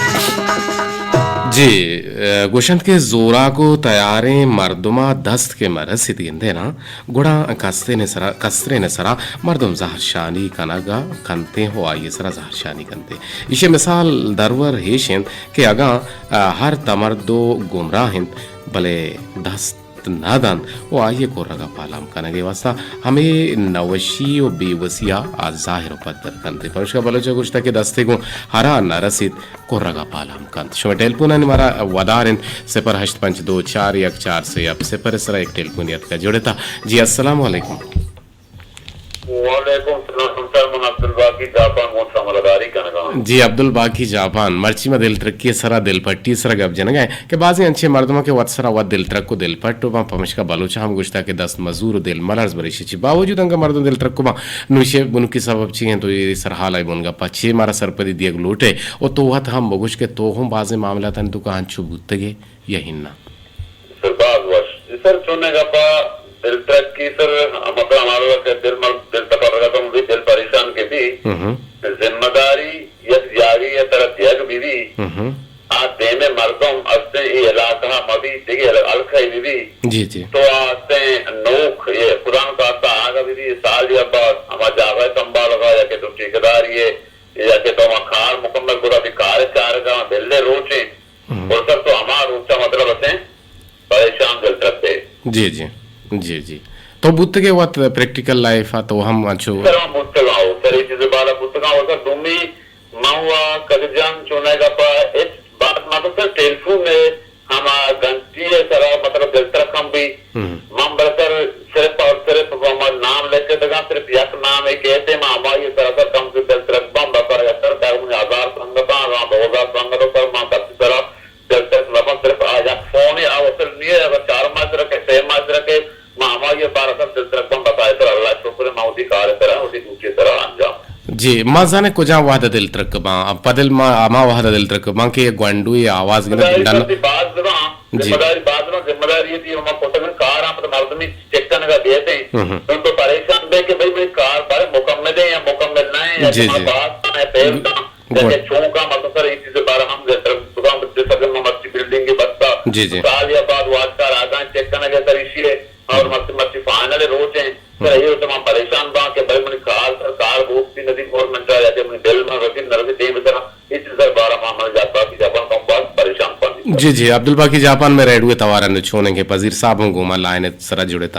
جی، ء، گوشنت کہ زوراک و تیاریں مردما دست کہ مرسیت گندے نا، گڑا کسترین سرا، کسترین سرا مردم زہرشانی کنگا کنتیں و آئی سرا زہرشانی کنتیں۔ ایشی مثال درور ہیش انت کہ اگاں، ء، ہر تمرد و گمراہ انت، بلے دست نہ دنت و آئی ء کرگ ء پالام کنگ ء واستہ ہمے نوشی و بے وسی ء آ ظاہر و پدر کنت۔ پمشکا بلوچ ء گوشتگ کہ دستے گوں ہرا نہ رسیت، کرگ ء پالام کنت۔ شمئے ٹیلیفونانی مارا ودار انت، صفر ہشت پنچ دو چار یک چار سے ہفت صفر ء سرا یک ٹیلیفونے اتکگ۔ جوڑ ات۔ جی، السلام علیکم۔ وعلیکم السلام سر، من عبدالباقی جاپان گوں شملداری کنگا۔ جی عبدالباقی جاپان، مرچی ما دلترکی سرا، دلپٹی سرا گپ جنگا ہیں کہ بعضی انچیں مردماں کہ وت سرا وت دلترک و دلپٹ و باں، پمشکا بلوچ ہم گوشتا کہ دست مزور و دل ملرز، بلے ایشی چی باوجود انگا مردم دلترک و باں۔ نوشے بنکی سبب چی ہیں تو یہ سرحال آئی بنگا پچے مارا سرپدی دیگ لوٹے و تو وت ہم بگوش کہ تو ہم بعضی معاملاتانی تو کہاں چو بوتگے۔ یا ہنا؟ سر، باز وش۔ جی سر، چونیں گپا دل ترکی سر، مطلب ہمارا کہ دل مر-، دل تپرگا تو بھی دل پریشان کے بھی۔ ہم۔ ذمہ داری یک جاگی یا طرف یک بھی بھی۔ ہم۔ آ دیمے مردم استیں ای علاقہ ما بھی دیگه الکھائی بھی بھی۔ جی، جی۔ تو آستیں نوک یہ خدا نہ خواستہ آگا بھی بھی سال یا بعد ہما جاگہ سنبھالگا یا کہ تو ٹھیکیدار یہ یا کہ تو ہما کار مکمل گڑا بھی کار چارگا بلے روچیں۔ ہم۔ اور سر تو ہما روچا مطلب اسے پریشان دل ترک دے۔ جی، جی۔ جی، جی۔ تو بوتگے وت پریکٹیکل لائف ء تو ہم انچو سر ہم بوتگا ہو۔ سر یہ چیز بالا بوتگا ہو سر دومی من و کدر جان چونہ گپا ہچ بات مطلب سر ٹیلیفون ہے ہما گھنٹی ہے سر مطلب دل ترک ہم بھی۔ ہم۔ من بلے سر صرف اور صرف ہما نام لکھتگا، صرف یک نام ہے کہتے ما ہمائی سر سر کم سے دل ترک بم بسا یا سر کہ ہزار سنگتاں، ہزار دو ہزار سنگت سر ما کسی سر دلترک نہ بنت، صرف آ یک فونے آ وصل نہ اِنت، اگاں چار ماہ سر کہ، سہ ماہ سر کہ، ما ہمائی ءَ بار سر دلترک بنت، بس آئی سر اللہ شکر اِنت، ما وتی کار ءِ سر ءَ، وتی ڈیوٹی ءِ سر ءَ انجام۔ جی، ما زانیں کجام وہد ءَ دلترک باں، پدل ما ہما وہد ءَ دلترک باں کہ گونڈو ءِ آواز گنداں، ذمہ داری ڈن۔ سر باز باں، جی۔ ذمہ داری باز باں، ذمہ داری ءَ تی ہما کتگ کار ءَ، پد مردمی چیک کنگ ءَ بیت ایں۔ ہم ہم۔ تو پریشان بے کہ بھئی، بھئی کار بارے مکمل اِنت یا مکمل نہ اِنت، یا جی، کہ ما جی۔ باز باں، فیل باں۔ گڈ۔ کہ چونکا مطلب سر، اے چیز ءِ بارہ ءَ ہم دلترک بوتگاں، بلے سر ما مرچی بلڈنگ ءَ بستا۔ جی، جی۔ سال یا بعد واجکار آگاں چیک کنگ ءَ سر ایشی ءَ، اور ہم۔ مرچی، مرچی فائنل روچ اِنت۔ سر ہم۔ اے روچ ما پریشان باں کہ بھئی منی کار، سر کار بوت بھی ندی گورنمنٹ ءَ، یا کہ منی بل من رسید نہ رسید دیم سر، اے چیز ءِ بارہ ءَ ما من جات باقی جاپان کم باز پریشان باں۔ جی، جی، عبدالباقی جاپان مئے ریڈیو ءِ توار ءَ چونیں کہ پذیر صاحب ہم گوں ما لائن ءِ سر ءَ جڑ اِت۔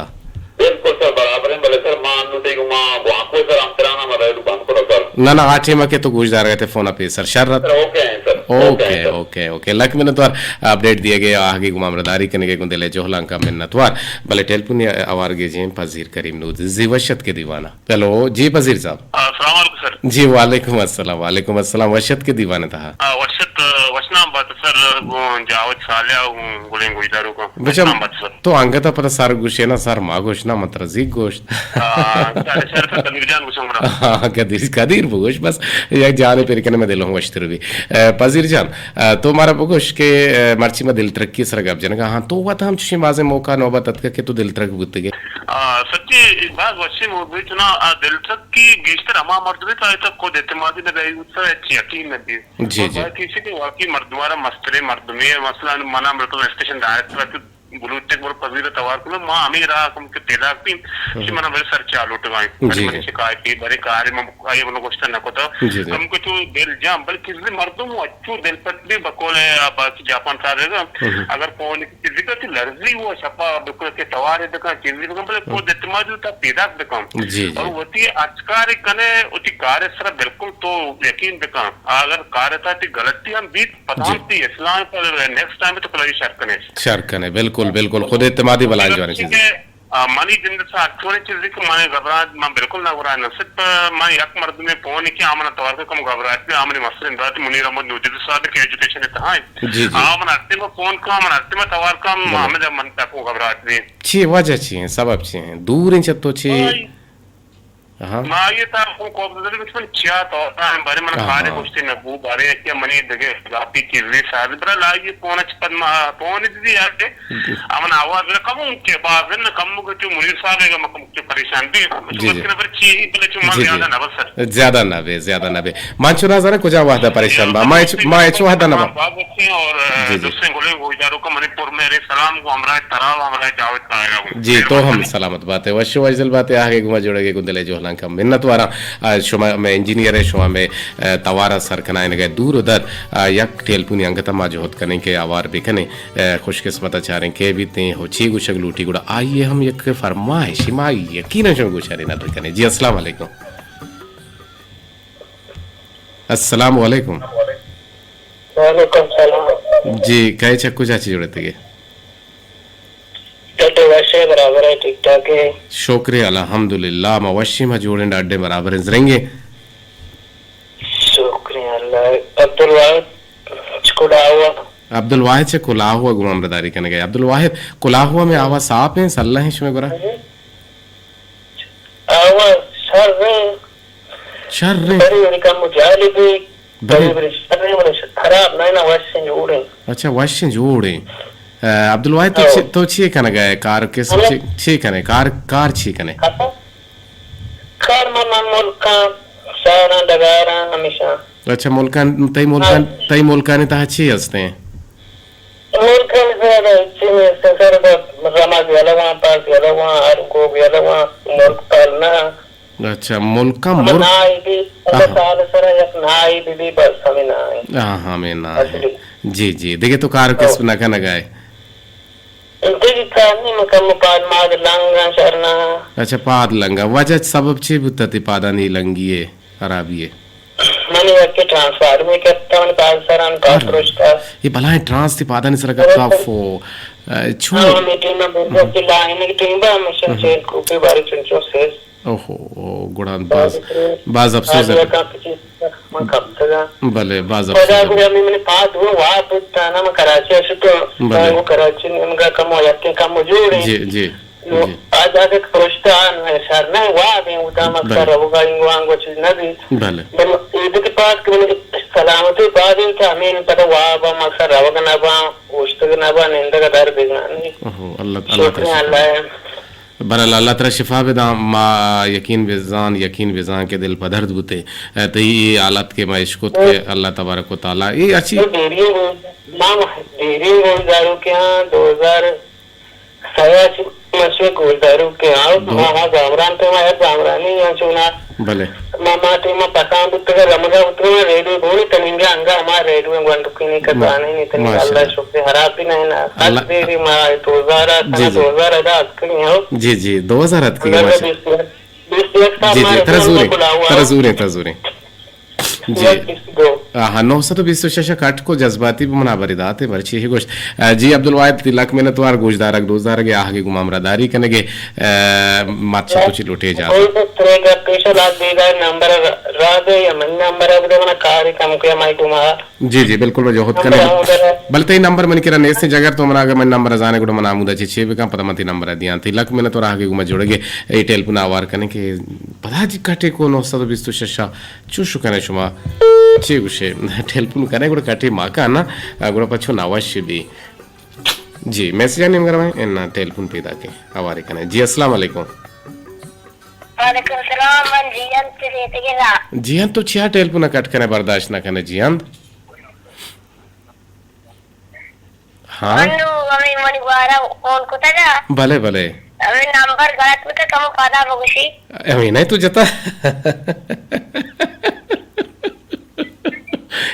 بالکل سر، برابر اِنت، بلے سر ما انو تئی گوما گوانکو سر ہم ترانا ما ریڈیو بند کرو سر۔ نہ، نہ، آ ٹیم ءَ کہ تو گوش دارگ ءَ ئے فون ءَ پیسر شر اِنت۔ سر، اوکے اِنت سر۔ اوکے، اوکے سر۔ اوکے، اوکے۔ لک منتوار اپڈیٹ دیگ ءِ، آہگی گوما ہمراہداری کنگ ءِ، گوں دل ءِ جہلانکاں منتوار۔ بلے ٹیلیفون ءِ ہوار گیجیں پذیر کریم نودزی، وش اتک ئے دیوان ءَ۔ ہیلو، جی پذیر صاحب۔ آ، السلام علیکم سر۔ جی، وعلیکم السلام، وعلیکم السلام۔ وش اتک ئے دیوان ءِ تہا۔ آ، وش ات، وش نام بات سر، گوں جاوید صالح، گوں گلیں گوشداروکاں۔ بچا، وش نام بات سر۔ تو انگت ءَ پدا سر گوشے نا، سر ما گوش نا، من ترا زیک گوشت۔ آ، سر، سر، سر، قدیر جان گوشاں گڑا۔ ہاں، قدیر، قدیر بگوش، بس یک جانے پر کنے میں دلوں وشتر بھی۔ اے، پذیر جان، اے، تو مارا بگوش کہ، اے، مرچی ما دلترکی سر گپ جنگا، ہاں، تو وت ہم چشیں بازیں موقع نوبت اتکا کہ تو دلترک بوتگے۔ آ، سچی باز وشیں موضوع چنا، آ، دلترکی گیشتر ہما مردمے تو آئی تو خود اعتمادی نہ بیت، سر یقین نہ بیت۔ جی، اور جی۔ باقی چیز کہ واقعی مردمارا مستریں مردمے، مثلاً منا مردم اسٹیشن ڈائریکٹر بلوچ ٹیک بر پذیر توار کنو، ما ہمیں راہ کم کہ پیدا کن، ہم۔ کہ منا بڑے سر چالو ٹگائیں۔ جی، بڑے منی جی۔ شکایتی، بڑے کارے من آئی من گوشتہ نہ کتا۔ جی، جی۔ کم کہ تو دل جان، بلکہ زی مردم وہ اچو دل پت بھی بقول ہے، آ، باقی جاپان سارے گا۔ ہم۔ اگر کون چیزی کا تو لرزی وہ شپا بکل کے توارے دکھا، چیزی بکن، بلے ہم۔ خود اعتماد تا پیدا دکھا۔ جی، جی۔ اور وتی اچکارے کنے، وتی کارے سر بالکل تو یقین دکھا۔ اگر کارے تا تی غلطی ہم بیت، پدا جی۔ تی اسلام پر نیکسٹ ٹائم تو کلائی شر کنے۔ شر کنے، بالکل، بالکل۔ خود اعتمادی بلائیں جوانی چیز۔ کہ، آ، منی جند سا اکثر چیزی کہ من گھبرات، من بالکل نہ گھبرات نہ۔ صرف من یک مردمے فون کہ آمنا توار کم گھبرات، آمنی مسئلہ اندات منیر احمد نوجوی صاحب کہ ایجوکیشن تہا ہے۔ جی، جی۔ آ، من ہر ٹائم فون کا، من ہر ٹائم توار کا، بلے۔ محمد من تک گھبرات بھی۔ چی وجہ چی ہیں، سبب چی ہیں؟ دور ہیں چتو چی؟ آئی۔ آہا۔ ما آئی ءِ تہا فون کوپ زدگ ات، من چیا تو تا بارے من آہا۔ کارے گوشتے نہ بو، بارے کہ منی دگہ اضافی چیزے ساز، برا لائی فون اچ پد ما فون دی آتے۔ جی۔ امن آواز رقم کہ باز نہ کم کہ چو منیر صاحب ہے، مکم چو پریشان بھی۔ جی، جی۔ بس نہ پر چی، بلے چو من جی، جی۔ زیادہ نہ بس۔ زیادہ نہ بے، زیادہ نہ بے۔ من چو نہ زاناں کجا وہدا پریشان با۔ ما اچ، ما اچ وہدا نہ با۔ باز اچھے اور، جی، جی۔ دوسرے گلے گوشداروں کو منی پر میرے سلام کو ہمراہ ترا و ہمراہ جاوید کا آئے گا۔ جی، تو ہم سلامت بات ہے۔ وش و اجزل بات ہے، آہگے گما جوڑے گے گندلے جوہلان کم منت وارا۔ آ، شما میں انجینئر ہے، شما میں، آ، توارا سر کنائنگے دور و در، آ، یک ٹیلپونی انگتا ما جہد کنیں کہ آوار بکنیں۔ آ، خوش قسمت چاریں کہ بیتیں ہو چی گوشگ لوٹی گڑا آئیے ہم یک فرمائش ما یقیناً شما گوشاری نہ کنیں۔ جی، السلام علیکم۔ السلام علیکم۔ وعلیکم السلام۔ جی، کئے چہ کجا چی جوڑتگے؟ ڈڈ وش ئے، برابر ئے، ٹھیک ٹھاک ئے؟ شکر الحمدللہ، ما وشیں، ما جوڑیں، ڈڈ ئے، برابر ئے، زرنگے۔ شکر اللہ۔ عبدالواحد چہ کلاہو۔ عبدالواحد چہ کلاہو گوں ہمراہداری کنگے۔ عبدالواحد، کلاہو میں آوا صاف ہیں، سلہ ہیں شمے گورا؟ آوا شر ہیں۔ شر ہیں۔ بری بری کم جالبی۔ بلے۔ بلے بلے شر ہیں، بلے خراب نہ، نہ وشیں جوڑیں۔ اچھا، وشیں جوڑیں۔ آ، عبدالواحد تو ہاں۔ چی، تو چی کنگا ہے؟ کار کس ہاں۔ چی، چی کنے؟ کار، کار چی کنے؟ کار ما، ما ملکاں، شہراں، ڈگاراں، ہمیشہ۔ اچھا، ملکان، تئی ملکان، ہاں۔ تئی ملکانی تہا چی ہستیں؟ ملکانی تہا چی نیست، سر رمگ یلواں، پاس یلواں، ہر گوگ یلواں، ملک پال نہ۔ اچھا، ملکاں مر-، نائی بی، آہا۔ سال سرا یک نائی بی بی، بس ہمیں نائی۔ آہا، ہمیں نائی۔ اصلی۔ جی، جی، دگہ تو کار کسب نہ کنگا ئے؟ دگہ کار نی، من کم پاد ماد لنگاں، شر نہ۔ اچھا، پاد لنگا۔ وجہ سبب چی بوتا تی پادانی لنگی ئے، خرابی ئے؟ من یک ٹرانسفارمے کپتا، من پاد سران پاد پرشتا۔ یہ بلائیں ٹرانس تی پادانی سر کپتا، فو۔ اے، چون؟ ہاں، میٹنگ میں بولتا کہ لائن کی ٹیم با، مشن چین کوپی باری چنچو سیز۔ اوہو، گڑا باز، باز افسوز ہے۔ من کپتگاں۔ بلے، باز افسوز ہے۔ گڑا ہمیں منی پاد وہ واب بوتا نا، من کراچی ءَ شتو، بلے۔ وہ کراچی نیمگا کمو یکیں کمو جوڑے۔ جی، جی، نو، جی۔ آ جاگہ کہ پرشتہ آن شر نہ واب ہیں، ادا مکسر بلے۔ روگا انگو آنگو چیز نہ بی۔ بلے۔ بلے، ایدے کہ پاد کہ منی سلامتی پاد انت، ہمیں پتہ واب مکسر روگ نہ باں، اوشتگ نہ باں، نندگ در بگاں نہیں۔ اوہو، اللہ، اللہ شکر ہے، اللہ ہے۔ بہرحال، اللہ ترا شفا بداں۔ ما یقین بزان، یقین بزان کہ دل پدرد بوتے۔ اے، تئی اے حالت کہ ما اشکت کہ اللہ تبارک و تعالی اے اچھی۔ تو دیری ہو، ما دیری ہو دارو کہ ہاں، دو ہزار سیا چی مشے گوشدارو کہ ہاں، دو ما ہاں زامران تے ما یک زامرانی ہاں چونا۔ بلے۔ ما، ما تے ما پسان بوتگا، رمضان بوتگا، ما ریڈیو گونے تنینگا انگا ہما ریڈیو گونڈکینی کسانے نہیں تنینگا، ماشاءاللہ۔ اللہ شکر خراب بھی نہیں نا۔ اللہ۔ دیری ما دو ہزار آ، جی، جی۔ دو ہزار ادا اتکگیں ہو۔ جی، جی، دو ہزار اتکگیں، ماشاءاللہ۔ بیست یک سال جی، جی، مارے ترا زوریں، کلا ہوا۔ ترا زوریں، ترا زوریں۔ جی۔ بیست دو۔ آہا، نو سد و بیست و شش کٹ کو جذباتی بہ منا بری داتے، مرچی ہی گوشت۔ آ، جی عبدالواحد، تی لک منت وار گوشدارگ، دوزدارگ آہگے گما ہمراہداری کنگے، آ، مات چہ تو چی لوٹے اجازت۔ کوئی تو ترے گپ پیش لاگ دیگا نمبر را دے یا من نمبر بدے منا کاری کم کیا مائی گما۔ جی، جی، بالکل، ما جہد کنیں۔ بلے تئی نمبر منی کرا نیست، جگر تو منا اگر منی نمبر زانے گڑا منا ہمودا چے چے بکن، پدا من تئی نمبر دیاں۔ تئی لک منت وار آہگے گما جوڑگے، اے ٹیلیفون آوار کنیں کہ پدا جی کٹے کو نو سد و بیست و شش۔ چوش کنے شما؟ چے گوشے؟ ٹیلیفون کنے گڑا کٹے ما کنا، گڑا پچو ناوش بی۔ جی، میسج آنی مگر میں ان ٹیلیفون پیدا کے آوارے کنے۔ جی، السلام علیکم۔ وعلیکم السلام، من جیئند چہ ریتگے را۔ جیئند تو چیا ٹیلیفون کٹ کنے، برداشت نہ کنے جیئند؟ ہاں۔ من نو ہمیں منی گوارا فون کتگا۔ بلے، بلے۔ ہمیں نمبر غلط بوتا، کمو پدا بگوشی۔ ہمیں نہیں تو جتا۔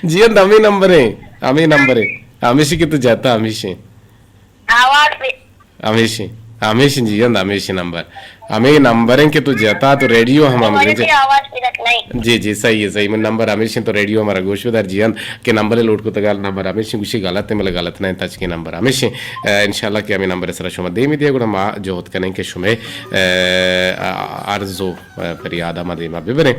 جیئند ہمیں نمبر ہیں، ہمیں نمبر ہیں۔ ہمیشی کہ تو جتا، ہمیشی۔ آواز بھی ہمیشی، ہمیشی جیئند، ہمیشی نمبر۔ ہمے نمبر ہیں کہ تو جتا تو ریڈیو ہم ہم گنجے۔ آواز پہ رکھ نہیں۔ جی، جی، صحیح ہے، صحیح۔ من نمبر ہمیشی تو ریڈیو ہمارا گوش بدار جیئند کہ نمبر لوٹ کو تگال نمبر ہمیشی گوشی غلط ہے، مطلب غلط نہیں، تچکی نمبر ہمیشی۔ اے، انشاءاللہ کہ ہمیں نمبر سرا شما دیمی دیا گڑا ما جہد کنیں کہ شما، اے، عرض و، اے، فریاد ما دیما ببریں۔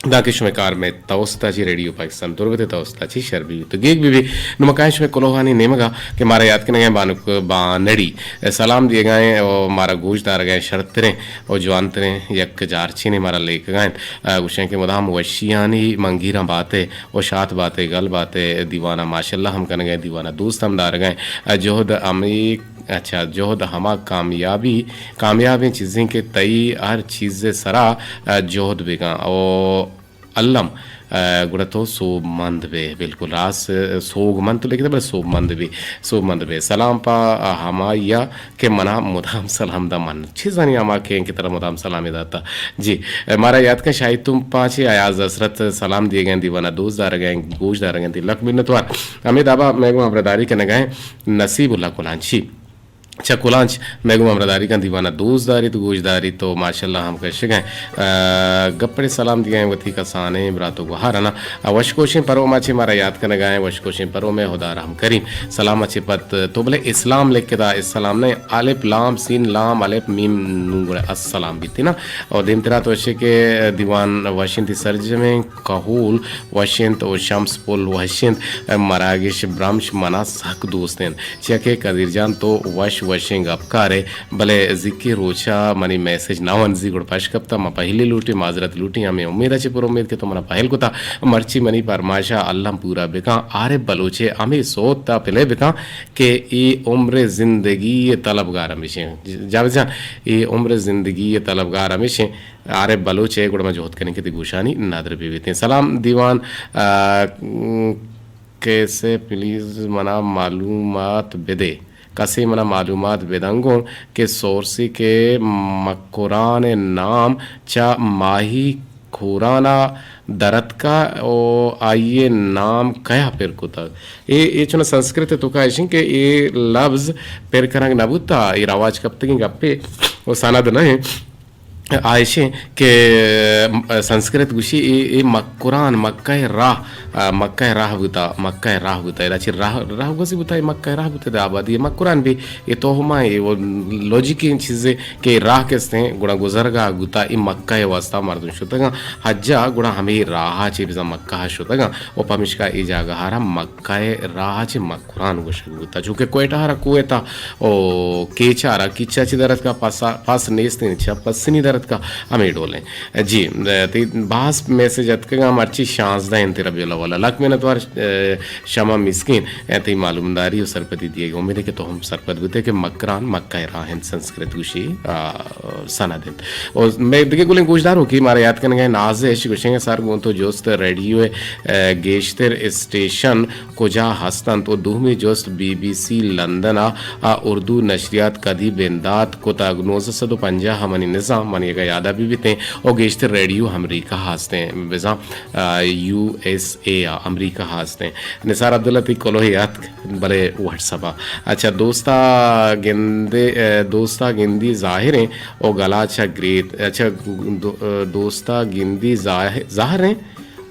دانکہ شمئے کار مئے توستا چی ریڈیو پاکستان تربت توستا چی شر بی تو گیگ بی بی۔ نمکائیں شمئے کلوہانی نیمگا کہ مارا یاد کنگائیں بانک بانڑی سلام دیگائیں او مارا گوش دارگائیں شرتریں او جوانتریں یک جارچینے مارا لیکگائیں۔ گوشیں کہ مدام وشیانی منگیراں باتے او شات باتے گل باتے دیوانا ماشاءاللہ ہم کنگائیں دیوانا دوست ہم دارگائیں۔ جہد ہمیں اچھا، جہد ہما کامیابی، کامیابیں چیزیں کہ تئی ہر چیز سرا جہد بکن او الم گڑا تو سوب مند بے۔ بالکل راست، سوگ مند تو لکھتا بلے سوب مند بے، سوب مند بے۔ سلام پا ہمایا کہ منا مدام سلام دا من چیزانی ہما کہ کہ ترا مدام سلام داتا۔ جی، مارا یاد کن شاہی تم پاچے ایاز حسرت سلام دیگیں دیوانا دوست دارگیں گوش دارگیں دی لک منتوار۔ ہمیں دابا میں گو ہمراہ داری کنگائیں نصیب اللہ کلانچی۔ چہ کلانچ مئے گوں ہمراہداری کن دیوان ء دوست داریت، گوش داریت و ماشاءاللہ ہم کشگ ء گپڑے سلام دیائیں وتی کسانیں برات و گوہارانا۔ وشکوشیں پروما چہ مارا یات کنگائیں، وشکوشیں پرومے ہدا رحم کریم۔ سلام ء چہ پد تو بلے اسلام لکھدا، اسلام نہ، الف لام سین لام الف میم نون گڑا السلام بیتینا۔ اور دیمترا تو اشے کہ دیوان وشنتی سرجمیں کہول وش انت و شمس پل وش انت۔ مراگش برمش منا سک دوست انت، چیا کہ قدیر جان تو وش وشیں گپ کارے، بلے زکی روچا منی میسج نہ ونزی گڑ پش کپتا۔ ما پہلی لوٹی معذرت لوٹی، ہمیں امید اچے پر امید کہ تو منا پہل کتا۔ مرچی منی پرمائشا الم پورا بکاں، عارف بلوچے ہمیں سوت تا پلے بکاں کہ ای عمر زندگی طلبگار ہمیشیں۔ جاوید جان، ای عمر زندگی طلبگار ہمیشیں۔ عارف بلوچ ء گڑا ما جہد کنیں کہ تئی گوشانی ندر بہ بیتیں۔ سلام دیوان، آ، کیسے پلیز منا معلومات بدے، کسے منا معلومات بدنگون کہ سورسی کہ مکران نام چا ماہی کورانا درتکا او آئی نام کیا پر کتگ؟ اے، اے چون سنسکرت توکا اشیں کہ اے لفظ پر کنگ نبوتا، اے رواج کپتگیں گپے و سند نہ انت۔ آ ایشیں کہ سنسکرت گوشی اے، اے مکران، مکہ راہ، آ، مکہ راہ بوتا، مکہ راہ بوتا۔ ادا چی راہ، راہ گوزی بوتا، اے مکہ راہ بوتا، ادا آبادی مکران بی۔ اے تو ہما اے وہ لوجیکیں چیزے کہ راہ کستیں، گڑا گزرگا بوتا، اے مکہ واسطہ مردم شتگاں حجا، گڑا ہمے راہ چی بزاں مکہ شتگاں و پمشکا اے جاگہ را مکہ راہ چی مکران گوشگ بوتا۔ چونکہ کوئٹہ را کوئٹہ او کیچا را کیچا چی درتکا پس، پس نیستیں، چہ پسنی درتکا ہمے ڈولیں۔ جی، تئی باز میسج اتکگاں، مرچی شانزدہ انت ربیع الاول۔ لک منتوار، شما مسکین، تئی معلومداری و سرپدی دیگ۔ امید ہے کہ تو ہم سرپد بوتے کہ مکران مکہ راہ انت، سنسکرت گوشی، آ، سند انت۔ و مئے دگہ گلیں گوشداروں کہ مارا یاد کنگا نازش گوشنگ سر گوں تو جست ریڈیو، آ، گیشتر اسٹیشن کجا ہست انت؟ و دومی جست بی بی سی لندن ء، آ، اردو نشریات کدی بندات کتگ؟ نوزدہ سد و پنجاہ ء منی نظام، منی اگہ یاد ء بہ بیتیں، و گیشتر ریڈیو امریکہ ء ہستیں، بزاں، آ، یو ایس اے ء امریکہ ء ہستیں۔ نثار عبداللہ تئی کلوہے اتک، بلے واٹس اپ ء۔ اچھا، دوستا گندے، آ، دوستا گندی ظاہریں، او گلاچ ء گریت۔ اچھا، دو-، آ، دوستا گندی ظاہ-، ظاہریں۔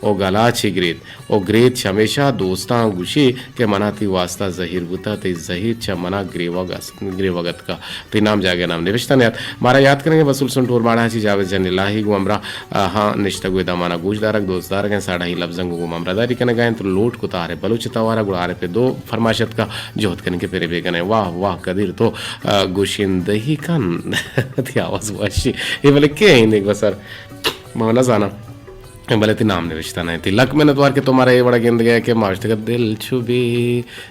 او گلاچے گریت۔ او گریت چمیشا دوستاں گوشی کہ منا تئی واسطہ زہیر بوتا، تئی زہیر چہ منا گریوگ است، گریوگ اتکا۔ تئی نام جاگہ نام نوشتہ نیات۔ مارا یاد کنگے بسول سنٹور ماڑا چی جاوید جان الہی گوں ہمراہ، آ، ہاں نشتگ و دمانا گوش دارگ، دوست دارگ ہیں، ساڑھا ہی لفظاں گوں ہمراہ داری کنگا انت۔ لوٹ کتا عارف بلوچ توارا گڑا عارف دو فرماش اتکا، جہد کنگے پرے بیگنے۔ واہ واہ قدیر تو، آ، گوشندہی کن۔ تئی آواز واشی۔ اے بلے کے ہیں دیکھ بسر؟ ما نہ زاناں۔ بلے تئی نام نوشتہ نہ انت۔ لک منت وار کہ تو مارا اے وڑا گندگئے کہ ما اشتگت دل چو بے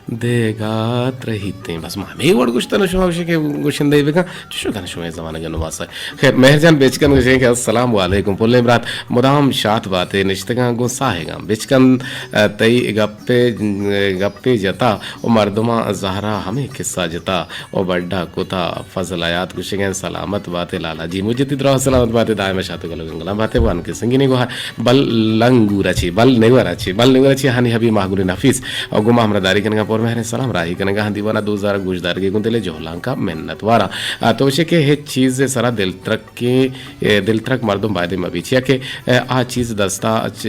دیگا ترہیتیں۔ بس ما ہمے وڑ گوشتن، شما گوشے کہ گوشندہی بکن، چشو کن شمئے زمانگ نماسا۔ خیر، مہر جان بچکن گوشے کہ السلام علیکم۔ پلیں برات مدام شات باتے، نشتگاں گوں ساہگاں۔ بچکن، ء، تئی گپے، گپے جتا و مردماں زہرا ہمے قصہ جتا۔ و بڈا کتا۔ فضل حیات گوشگیں سلامت باتے لالا جی، مجدی دراہ سلامت باتے، دائم شات و گل و گنگلان باتے۔ وان کے سنگینی گوہار بل لنگورا چی، بل نیورا چی، بل نیورا چی ہانی حبی ماہگل نفیس او گما ہمراہ داری کنگا پر مہریں سلام راہی کنگا ہندی وانا دوزار گوشدارگی گوں دل جہلانکا منت وارا۔ آ، تو چے کہ ہچ چیز سرا دل ترک کہ، اے، دلترک مردم باید مہ بیت، چیا کہ، اے، آ چیز دستا، چ-،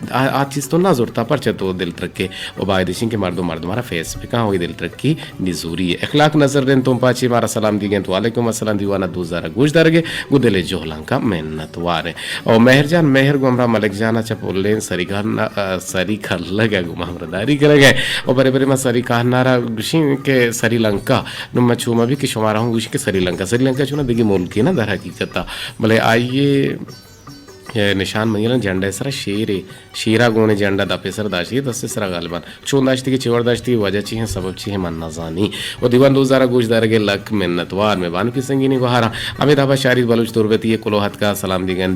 آ، آ چیز تو نہ زرتا، پرچہ تو دلترک کے؟ و باید اشیں کہ مردم مردم را فیس بکن، وہی دلترکی نزوری ہے۔ اخلاق نظر دین تم پاچی مارا سلام دیگیں تو وعلیکم السلام دیوانا دوزارا گوش دارگے، گو دل جہلانکا منت وارے۔ او مہر جان، مہر گو ہمراہ ملک جان ءَ چہ پلیں سری کہن-، ءَ، سری کلگ ءَ گوں ما ہمراہداری کنگ ءَ۔ و برے برے ما سری کہنار ءَ گوشیں کہ سری لنکا۔ نوں ما چو ما بی کہ شمارا ہم گوشیں کہ سری لنکا۔ سری لنکا چوناں دگہ ملکے نا در حقیقت ءَ۔ بلے آئی ءِ، اے، نشان منی الان جھنڈا ءِ سرا شیرے۔ شیرا گون جھنڈا دپ ءِ سرا داشتی، دست ءِ سرا غالباً چون داشتی کہ چے وڑ داشتی، وجہ چی ہیں، سبب چی ہیں، من نزانی۔ و دیوان دوست دارا گوش دارگ ءَ لک منتوار۔ مئے بانکی سنگینی گوہاراں ہمے دابا شاری بلوچ تربتی ءِ کلوہ اتکا سلام دیگن،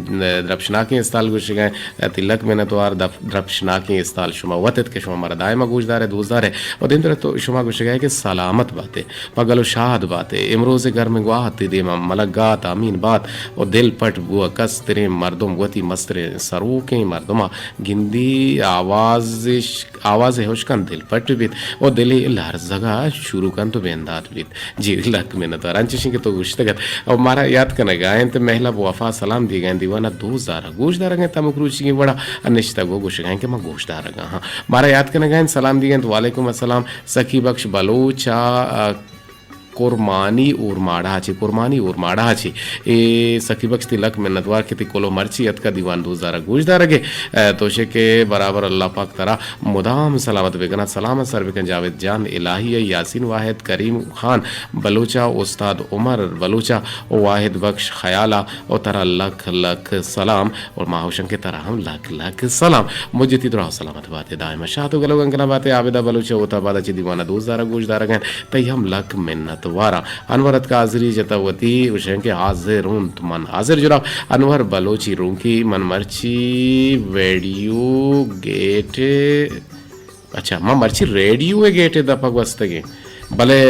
درپشناکیں استال گوشگا، تئی لک منتوار۔ دپ-، درپشناکیں استال شما وت ات کہ شما مارا دائما گوش دارے، دوست دارے۔ و دیمتر تو شما گوشگا کہ سلامت باتے، پہ گل و شاد باتے۔ امروز گرم گواہ تئی دیما ملگات امین بات و دل پٹ بو کستریں مردم وتی مستریں سروکیں مردما گندی آوازش آواز ءِ ہشکان دل پٹ بیت و دل ءِ لرزگ ءَ شروع کنت و بندات بیت۔ جی، لک منتوار۔ انچش کہ تو گوشتگ ات۔ او مارا یات کنگ ءَ انت، مہلب وفا سلام دیگ ءَ انت، دیوان ءَ دوست دارگ، گوش دارگ ءَ انت، ہمک روچیگیں وڑا نشتگ و گوشگ ءَ انت کہ ما گوش دارگ ءَ آں۔ مارا یات کنگ ءَ انت، سلام دیگ ءَ انت، وعلیکم السلام، سخی بخش بلوچ ءَ، کرمانی اورماڑہ چی، کرمانی اورماڑہ چی۔ اے سخی بخش تئی لک منتوار کہ تئی کلو مرچی اتکا دیوان دوست دارگ گوش دارگ ءَ۔ اے، تو شے کہ برابر اللہ پاک ترا مدام سلامت بکنات، سلامت سر بکن جاوید جان الہی ءَ، یاسین واحد، کریم خان بلوچ ءَ، استاد عمر بلوچ ءَ و واحد بخش خیال ءَ و ترا لک لک سلام۔ اور ما ہوشن کہ ترا ہم لک لک سلام۔ مجتی دراہ سلامت باتے، دائم شات و گلو گنگنا باتے۔ عابدہ بلوچ ءَ ہوتا بادا چی دیوان ءَ دوست دارگ گوش دارگ ءَ انت، تئی ہم لک منت وارا۔ انور اتکا حاضری جتا وتی، گوشن کہ حاضر اونت من حاضر جناب۔ انور بلوچی رونکی من مرچی ویڈیو گیٹ، اچھا، من مرچی ریڈیو گیٹ دپا گوستگیں، بلے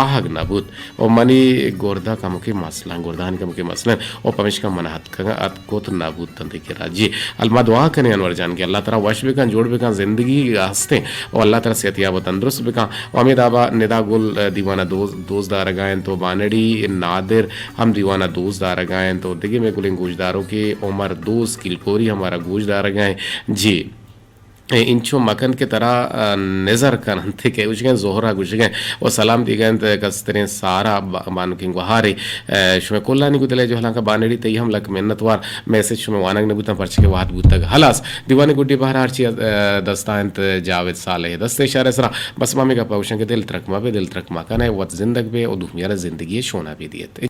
آہگ نہ بوت۔ و منی گردہ کمکے مسئلہ، گردہانی کمکے مسئلہ و پمیشکا من اتکگ ات کت نہ بوت انت کہ راجی۔ ال-، ما دعا کنیں انور جان کہ اللہ ترا وش بکن، جوڑ بکن، زندگی ہستیں و اللہ ترا صحتیاب و تندرست بکن۔ و ہمے دابا ندا گل، ء، دیوان ءَ دوز-، دوست دارگا انت و بانڑی نادر ہم دیوان ءَ دوست دارگا انت و دگہ مئے گلیں گوشداروکے عمر دوست کلکوری ہم مارا گوش دارگا انت۔ جی۔ اے انچو مکن کہ ترا، ء، نظر کننت کہ گوشگیں زہرا گوشگیں و سلام دیگا انت کستریں سارا با-، بانکیں گوہارے، ء، شمئے کلانی گوں دلئے جہلانکا بانڑی تئی ہم لک منت وار۔ میسج شمئے وانگ نہ بوتاں پرچہ کہ وہد بوتگ ہلاس۔ دیوان گڈی بہر ہرچی، ء، دستا انت جاوید صالح دست اشارہ سرا۔ بس ما ہمے گپا گوشاں کہ دل ترک مہ بے، دل ترک مہ کنے، وت زندگ بے و دومیارا زندگی شونا بے دیت۔